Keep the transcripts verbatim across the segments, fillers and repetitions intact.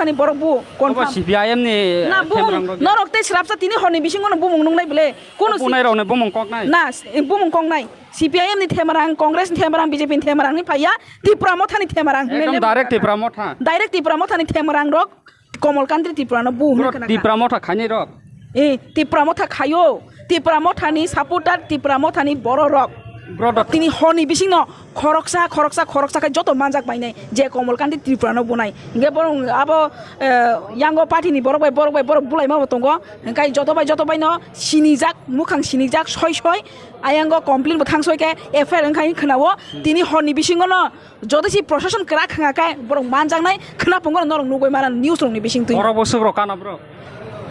Ani borok bu Obo confirm. C P I M ni Na, bumung, themarang rok. Norok tei srapsa tini horni bisingo no bumung nungnai bele. Kono si- Bunai rok ni bumung kok nai. Na, s-, bumung kok nai. C P I M ni themarang, Congress ni themarang, B J P ni themarang ni phaiya, Tipra Motha ni themarang hinwi Ekdom le direct buka. Tipra Motha. Direct Tipra Motha ni themarang rok Komol Kantri Tripura no bu hinwi Bro, khna kha. Tipra Motha khainai rok. Eh, Tipra Motha khayo. Tipra Motha ni supporter, Tipra Motha ni borok rok. Bro, dot- Tini horni bisingno khoroksa, khoroksa, khoroksa khe joto manjak bainai, je Komol Kanti Tripura no bunai. Hingke borok abo, eh, yango party ni borok bai, borok bai, borok bulaima bo tongo. Hingke joto bai, joto bai no sinijak, mukhang sinijak, soi soi, ayango complain bo thang soi khe F I R wngkha hing khwnao. Tini horni bisingo no joto si prosason kwrak khwnga khe borok manjaknai khwna phungo norok nugui mano news rok ni bising twi. Borok bo swk rok kana bro.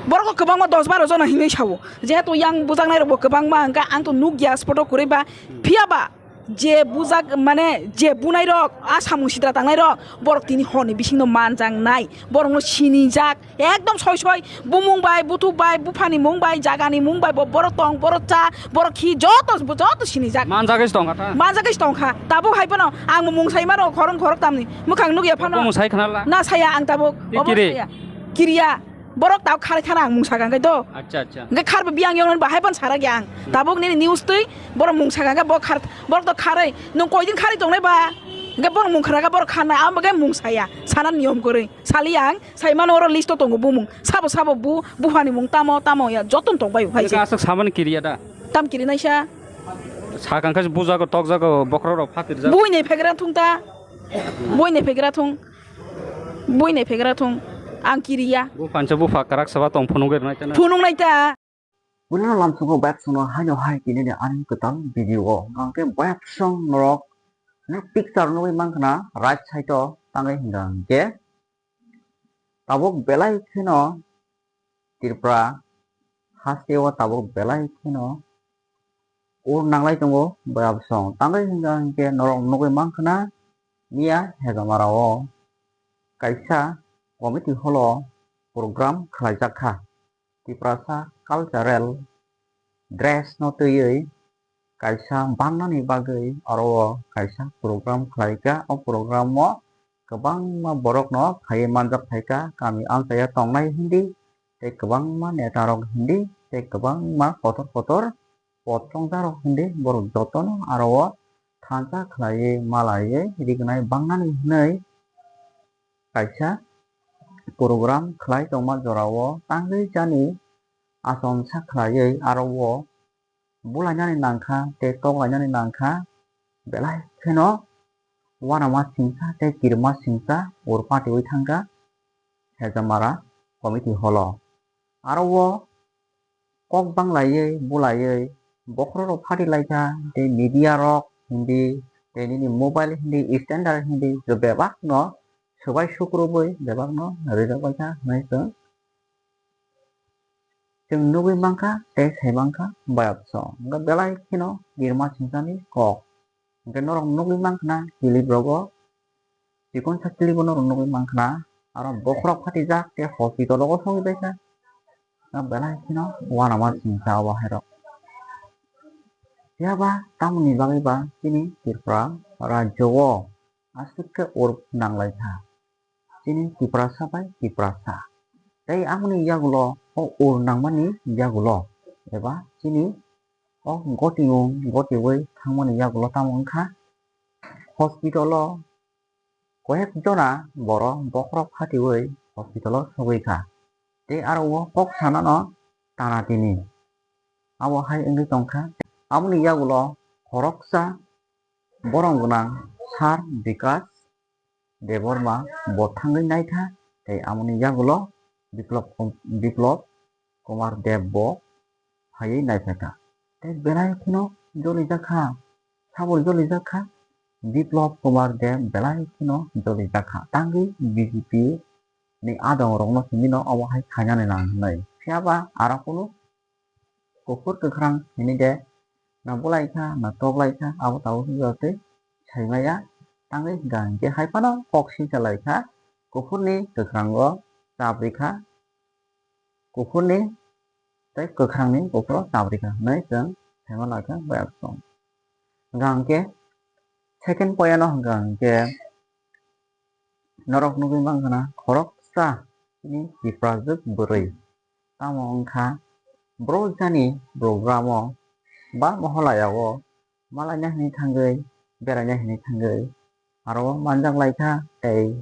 Borok kwbangma dos baro jona hinwi sao. Jehetu yang bujaknai rok bo kwbangma hingke ang to nukya spot o kwrwi ba. Phiya ba je bujak, mane, je bunai rok, a samung sitra tangnai rok, borok tini horni bisingno manjak nai, borokno sinijak, ekdom soi soi, bumung bai, buthuk bai, buphani mung bai, jagani mung bai, bo-, borok tong, borok cha, borok khi, joto, joto sinijak. Manjagwi se tongkha ta? Manjagwi se tongkha. Tabuk hai phano ang bo mung sai mano, khorok khorok tamni. Mukhang nukya phano. Bumung sai khna la? Na saya ang tabuk. Obo kiri? Saya. Kiriya. Borok tabuk kharwi khana ang mung sakha hwnkhe do. Acha, acha. Hwnkhe kharbo biyang yong ba hai phano sarak ya ang. Hmm. Tabuk nini news twi borok mung sakha hwnkhe borok khar-, borok to kharwi. Nwng koi din kharwi tongnai ba? Hwnkhe borok mung khna khe borok kharnai. Amo khe mung saya. Sana niyom kwrwi. Sali ang sai mano oro list o tongo bumung. Sabo sabo bu, buphani mung tamo, tamo ya. Joto no tong bai hai se. Aswk samani kiriya da? Tam kiri naisa. Sakang khe bujago, tokjago, bokhorok rok phatirjago. Buini phegra thung ta. Buini phegra thung. Buini phegra thung, ang kiriya. Buphansa bupha kwrak saba tong phunugwi rwnai ta na? Phunuknai ta. Buino lamsongo bayapsongno haino hai tini ni ani kwtal video o. Hwnkhe bayapsong norok no picture nugwi mankha na right side o tangwi hwnkha hwnkhe tabuk belai kheno Tripura haste o tabuk belai kheno ur nanglai tongo bayapsong. Tangwi hwnkha hwnkhe norok nugwi mankha na miya Hejamara o kaisa committee hall o program khlaijak kha. Tiprasa cultural dress no twiwi kaisa bangnani bagwi oro o kaisa program khlaikha. O program o kwbangma borok no phaiwi manjak phaikha, kami amchai o tongnai hindi tei kwbangma neta rok hindi tei kwbangma kotor kotor pot chongsa rok hindi borok jotono aro o thansa khlaiwi malaiwi rignai bangnani hwnwi kaisa program khlai tongma jorao tangwi chani achomsa khlaiwi aro o bulainani nangkha tei toklainani nangkha belai kheno uanama singsa tei kirima singsa ur patiwi thangkha Hejamara committee hall o. Aro o kok banglaiwi bulaiwi bokhorok rok phati laikha tei media rok hindi tei nini mobile hindi standard hindi bebak no swbai sukrubwi bebak no rijak baikha hinwi chwng chwng nugwi mankha tei sai mankha bayapsong. Hwnkhe belai kheno kirima singsa ni kok. Hwnkhe norok nugwi mankha na clip rogo, chikon sa clip o norok nugwi mankha na, aro bokhorok phatijak tei hospital o sogwi baikha. Belai kheno uanama singsa o hai rok. Phiya ba tamoni bagwi ba chini Tripura rajyo o aswk khe ur nanglaikha. Chini Tiprasa bai Tiprasa. Tei aboni yagulo o ur nangmani yagulo eba chini o gotingo gotiwi thangmani yagulo tamo wngkha hospital o koyek jona borok bokhorok phatiwi hospital o sogwi kha. Tei aro o kok sanano tana tini abo hai wngwi tongkha. Aboni yagulo khoroksa borok gwnang Sir Bikash Debbarma bo thangwi naikha tei amoni yagulo Biplab Kum-, Biplab Kumar Deb bo phaiwi naiphai kha. Tei belai kheno jolijak kha, sabo jolijak kha, Biplab Kumar Deb belai kheno jolijak kha. Tangwi B J P ni adong rokno simi no omo hai khainani nang hinwi. Phiya ba aro kunu kuphur kwkhrang hinwi de na bulai kha na toklai kha abo tabuk wngya tei saimaya tangwi hwnkha hinkhe hai phano kok singsa lai kha kuphurni kwkhrango chap rikha kuphurni tei kwkhrangni kuphuro chap rikha hinwi chwng saima lai kha bayapsong. Hwnkha hinkhe second point o hwnkha hinkhe norok nugwi mankha na khorok khoroksa chini Tiprajwk bwrwi. Tamo wngkha bro jani program o ba moholaya o malaina hinwi thangwi beraina hinwi thangwi aro manjak laikha tei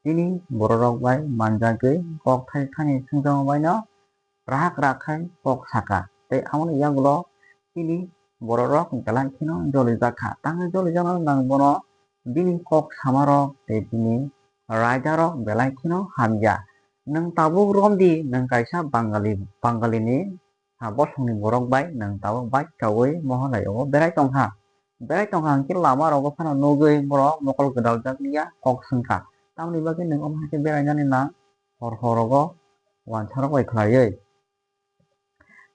chini bororok bai manjagwi kok thai thani swngjak baino rak rak khai kok saka tei aboni yagulo chini bororok belai kheno jolijak kha. Tangwi jolijakno nang bono bini kok samarok tei bini raidarok belai kheno hamya. Nwng tabuk romdi, nwng kaisa Bangali, Bangalini ha bosongni borok bai nwng tabuk bai kaui mohonaio berai tongkha. Berai tongkha hwnkhe lamarogo phano nugui borok mokol gwdaljak liya kok swngkha. Tamoni bagwi nwng omo hai khe berainani nang hor horogo wansarok bai khlaiwi.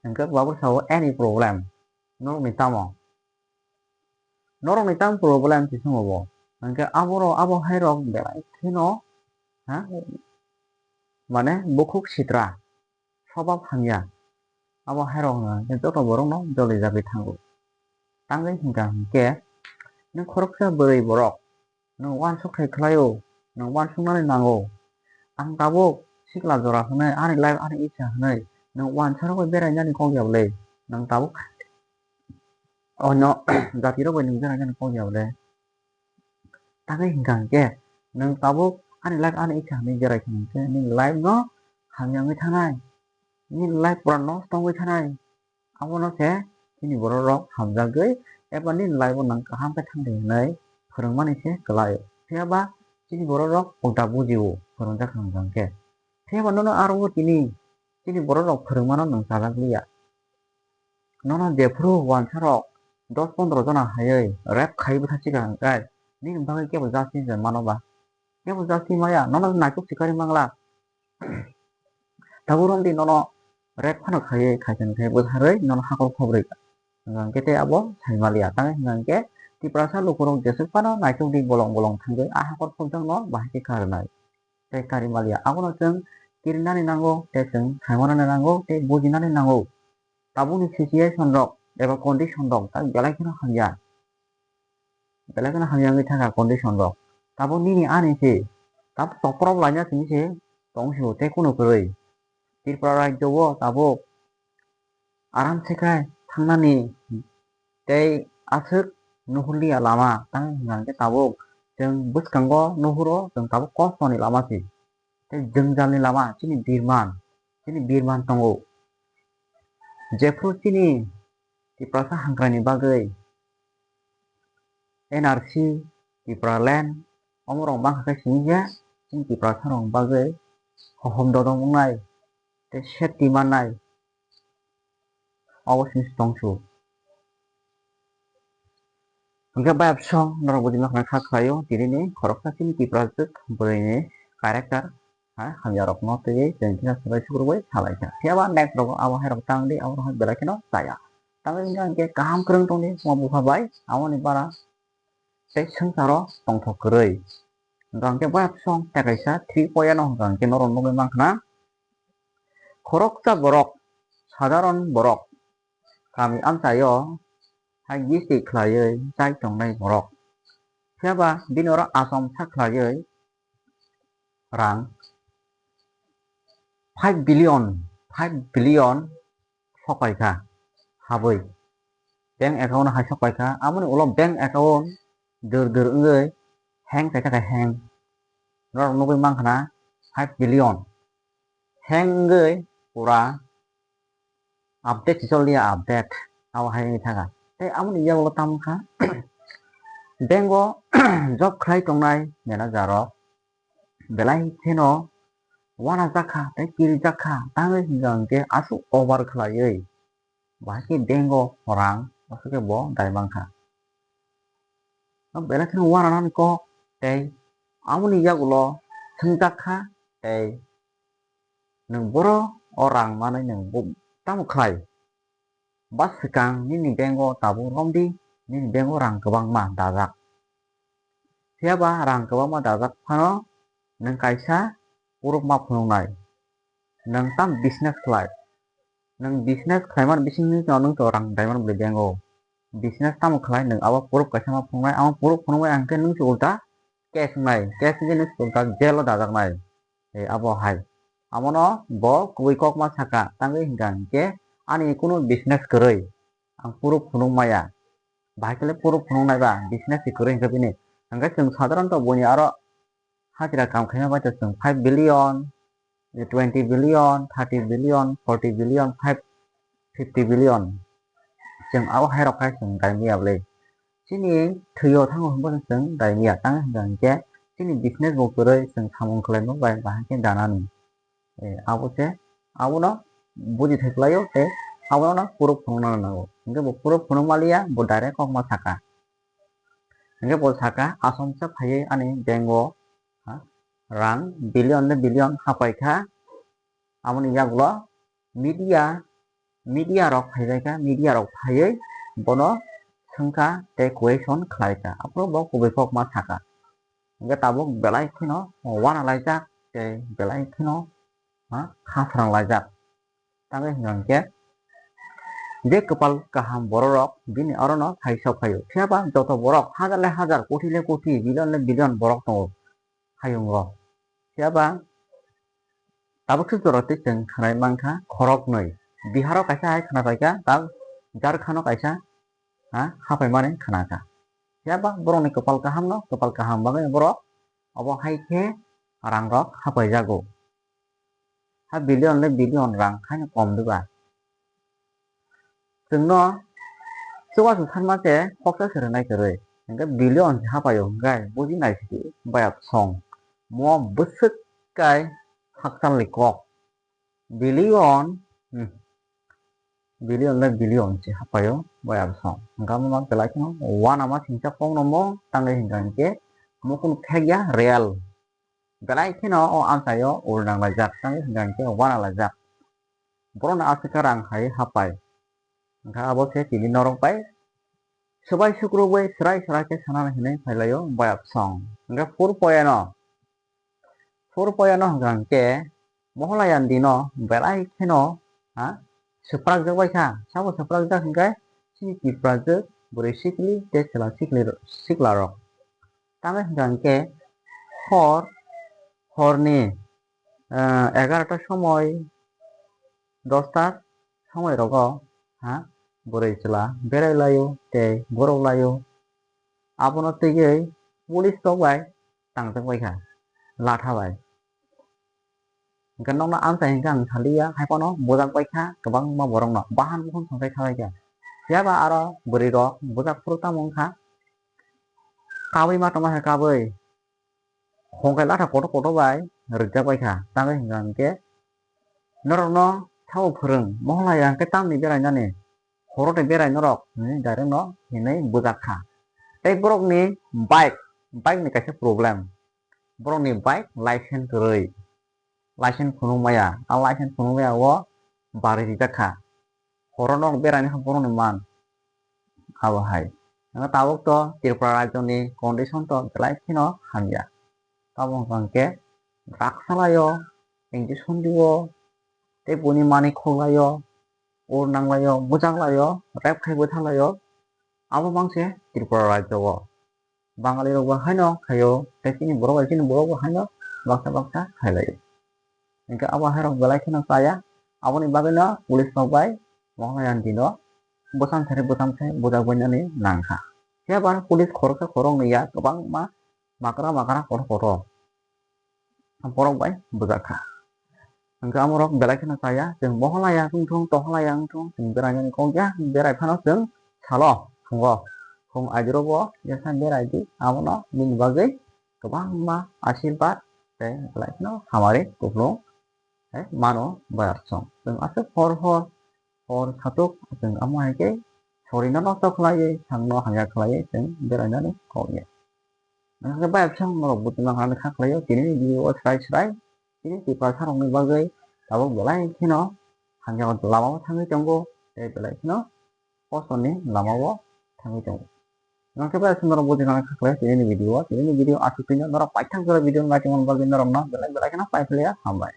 Hwnkhe babur sao any problem? Norokni tamo? Norokni tamo problem se swngo bo? Hwnkhe aborok abo hairok belai kheno ha mane bukhuk sitra. Sobab hamya. Abo hairok hwnkhe joto borokno jolijagwi thango. Tangwi hwnkha hwnkhe nwng khoroksa bwrwi borok, nwng uansuk khai khlaio, nwng uansuknani nango. Ang tabuk sikla jora hwnwi, ani life ani icha hwnwi, nwng uansarok bai berainani kok ya bwle? Nwng tabuk onyo jatirok bai nwng berainani kok ya bwle? Tangwi hwnkha hwnkhe nwng tabuk ani life ani icha hwnwi berai kha hwnkhe nini life no hamya wngwi thanai, nini life pura nosto wngwi thanai. Abono se chini bororok hamjagwi eba nini life o nwng kaham khe thangdi hwnwi phwrwngmani se kwlaio. Phiya ba chini bororok ulta bujio phwrwngjak hwnkha hwnkhe. Phiya ba nono aro o tini chini bororok phwrwngmano nwng chajak liya. Nono jephuru uansarok dos pondro jona haiwi rape khai bwtha chikha hwnkhe nini bagwi kebo justice mano ba? Kebo justice maya, nono naitok sikari mangla. Tabuk romdi nono rape phano khaiwi khaisani khai bwtharwi nono hakor khobrwi ka. Hwnkhe tei abo saimaliya. Tangwi hwnkhe Tiprasa lukurok jeswk phano naitokdi bolong bolong thangwi a hakor khobjakno bahai khe karwnai. Tei kari maliya. Abono chwng kirinani nango, tei chwng saimanani nango, tei bujinani nango. Tabukni situation rok eba condition rok tak belai kheno hamya. Belai kheno hamya wngwi thangkha condition rok. Tabuk nini ani se, tabuk toprok laina simi se tong sio tei kunu kwrwi. Tripura rajyo o tabuk aram se khai thangnani tei aswk nuhurliya lama tang hwnkha hwnkhe tabuk chwng bwskango nuhuro chwng tabuk kostoni lama se. Tei jwngjalni lama chini birman, chini birman tongo. Jephru chini Tiprasa hangkraini bagwi N R C, Tipraland, omorok bangkha khe simi ya, chini Tiprasarokni bagwi hohom dodom wngnai tei safety mannai. Obo simi tongsu. Hwnkhe bayapsong norok bujima khna kha khlaio, tinini khoroksa chini Tiprajwk bwrwini character ha hamyarokno twiwi chwng kisa swbai sukrubwi salaikha. Phiya ba next rogo abo hairok tangdi, abo rok belai kheno chaya. Tangwi hwnkha hwnkhe kaham kwrwng tongdi, omo bupha bai, aboni bara tei swngcharo tongthok kwrwi. Hwnkha hwnkhe bayapsong tei kaisa three point no hwnkha hwnkhe norok nugwi mankha na. Khoroksa borok, sadharon borok, kami amchaio hai gisti khlaiwi chai tongnai borok. Phiya ba bini oro achomsa khlaiwi rang five billion, five billion sokaikha habwi. Bank account hai sokaikha, aboni ulo bank account dur dur wngwi hang kaisa khe hang. Norok nugwi mankha na five billion. Hang wngwi pura update se choliya update. Abo hai wngwi thangkha. Tei aboni yagulo tamo kha bank o job khlai tongnai manager rok belai kheno uanajakha tei kirijakha, tangwi hwnkha hwnkhe aswk over khlaiwi bahai khe bank o rang aswk khe bo daimankha. Belai kheno uananani kok tei aboni yagulo swngjakha tei nwng boro o rang manwi nwng bo tamo khlai? Ba swkang nini bank o tabuk romdi, nini bank o rang kwbangma dajak. Phiya ba rang kwbangma dajak phano nwng kaisa proof ma phunuknai. Nwng tam business khlai. Nwng business khlaimani bisingtwi nwng to rang daimani bwlai bank o. Business tamo khlai nwng abo proof kaisa ma phunuknai, abo proof phunuknai hwnkhe nwng se ulta case wngnai, case wngkhe nwng se ulta jail o dajaknai. Tei abo hai. Amono bo kubui kok ma saka, tangwi hwnkha hwnkhe ani kunu business kwrwi ang puro phunuk maya. Bahai khe le puro phunuk nai ba, business se kwrwi hwnkhe bini. Hwnkhe chwng sadharanto buini aro hajira kam khaima bai to chwng five billion, twenty billion, thirty billion, forty billion, five, fifty billion. Chwng abo hai rok khai chwng dai miya bwle. Chini thwio thango hwnba chwng dai miya, tang hwnba hwnkhe chini business bo kwrwi chwng samung khlaima bai bahai khe danani. Eh, abo se, abono buji thai khlaio tei abono puro phunukna nango. Hwnkhe bo puro phunuk maliya, bo direct kok ma saka. Hwnkhe bo saka, Assam se phaiwi ani bank o, ha, rang billion le billion hapai kha. Aboni yagulo media, media rok phaibai kha, media rok phaiwi bono swngkha tei question khlaikha. Aphuru bo kubui kok ma saka. Hwnkhe tabuk belai kheno uanalaijak tei belai kheno, ha, khasrang laijak. Tangwi hwnkha hwnkhe je kwpal kaham bororok bini orono thai sok phaio. Phiyaba joto borok hajar le hajar, koti le koti, billion le billion borok tongo hayungo. Phiyaba tabuk se jora tei chwng khwnai mankha khoroknwi. Biharo kaisa hai khwnapaikha, tak Jharkhando kaisa, ha, hapaimani khwnakha. Phiyaba borokni kwpal kahamno, kwpal kaham bagwi borok obo hai khe rangrok hapaijago. Ha billion le billion rang haino kom diba. Chwngno chubachu sanma se khoksa se rwnai kwrwi. Hwnkhe billion se hapaio hwnkhe buji naisidi bayap song. Mo bwswk kai hakchalni kok. Billion, hmm, billion le billion se hapaio bayap song. Hwnkhe amo ma belai kheno uanama singcha kokno mo tangwi hwnkha hwnkhe mo kunu phekya real. Belai kheno o amchaio ul nanglaijak, tei hwnkha hwnkhe uanalaijak. Borokno aswk khe rang hai hapai. Hwnkha abo khe tini norok bai swbai sukrubwi swrai swrai khe sanani hinwi phailaio bayap song. Hwnkhe phur poyano, phur poyano hwnkha hwnkhe Moholayandino belai kheno, ha, swprakjak bai kha. Sabo swprakjak hwnkhe chini Tiprajwk bwrwi sikli tei chwla sikli, siklarok. Tamo hwnkha hwnkhe hor, horni, ah, egarota somoi, dosta somoi rogo, ha, bwrwi chwla berai laio tei gorok laio. Abono twiwi police rok bai tangjak bai kha, latha bai. Hwnkhe nokno amchai hwnkhe ang saliya, hai phano bujak bai kha kwbangma borokno, bahan bukhung songchai kha bai kha. Phiyaba aro bwrwi rok bujak phuru tamo wngkha, kabui ma tongma hai kabui, khongkai latha kotor kotor bai rwjak bai kha. Tamo hwnkha hwnkhe norokno sabo phwrwng, Moholaya hwnkhe tamni berainani, horo tei berai norok hinwi direct no hinwi bujak kha. Tei borokni bike, bike ni kaisa problem. Borokni bike license kwrwi, license phunuk maya, a license phunuk maya o bari rijak kha. Horo nok beraini kha borokni man, abo hai. Hwnkhe tabuk to Tripura rajyoni condition to belai kheno hamya. Tamo hwnkha hwnkhe drugs salaio, injection dio, tei buini manwi khoklaio, ur nanglaio, bujak laio, rape khai bwtharlaio, abo mangse Tripura rajyo o. Bangali rok bo haino khaio, tei chini borok bai chini borok bo haino baksa baksa khailaio. Hwnkhe abo hai rok belai kheno chaya, aboni bagwino police rok bai Moholayandino bwsang sari bwsang sai bujak bainani nangkha. Phiya ba police khoroksa khoroknwi ya kwbangma makra makra kotor kotor borok bai bujak kha. Hwnkhe amorok belai kheno chaya, chwng Moholaya wngthung, Toholaya wngthung, chwng berainani kok ya, berai phano chwng salo phungo. Phung aidoro bo yasa berai di, abono nini bagwi kwbangma asirwad tei belai kheno hamari kupulung tei mano bayar song. Chwng aswk hor hor, hor satok chwng amo hai khe sorino nosto khlaiwi, sakno hamya khlaiwi chwng berainani kok ya. Hwnkhe bayar song norok buchima kha khlaio, tini ni video o srai srai. Chini Tiprasa rokni bagwi tabuk belai kheno hamya lama o thangwi tongo, tei belai kheno kosoni lama o thangwi tongo. Hwnkhe bai chwng norok bujina kha khlai tini ni video o, tini ni video aswk twi norok paithak jora video naitongmani bagwi norokno belai belai kheno pai phlaiya, hambai.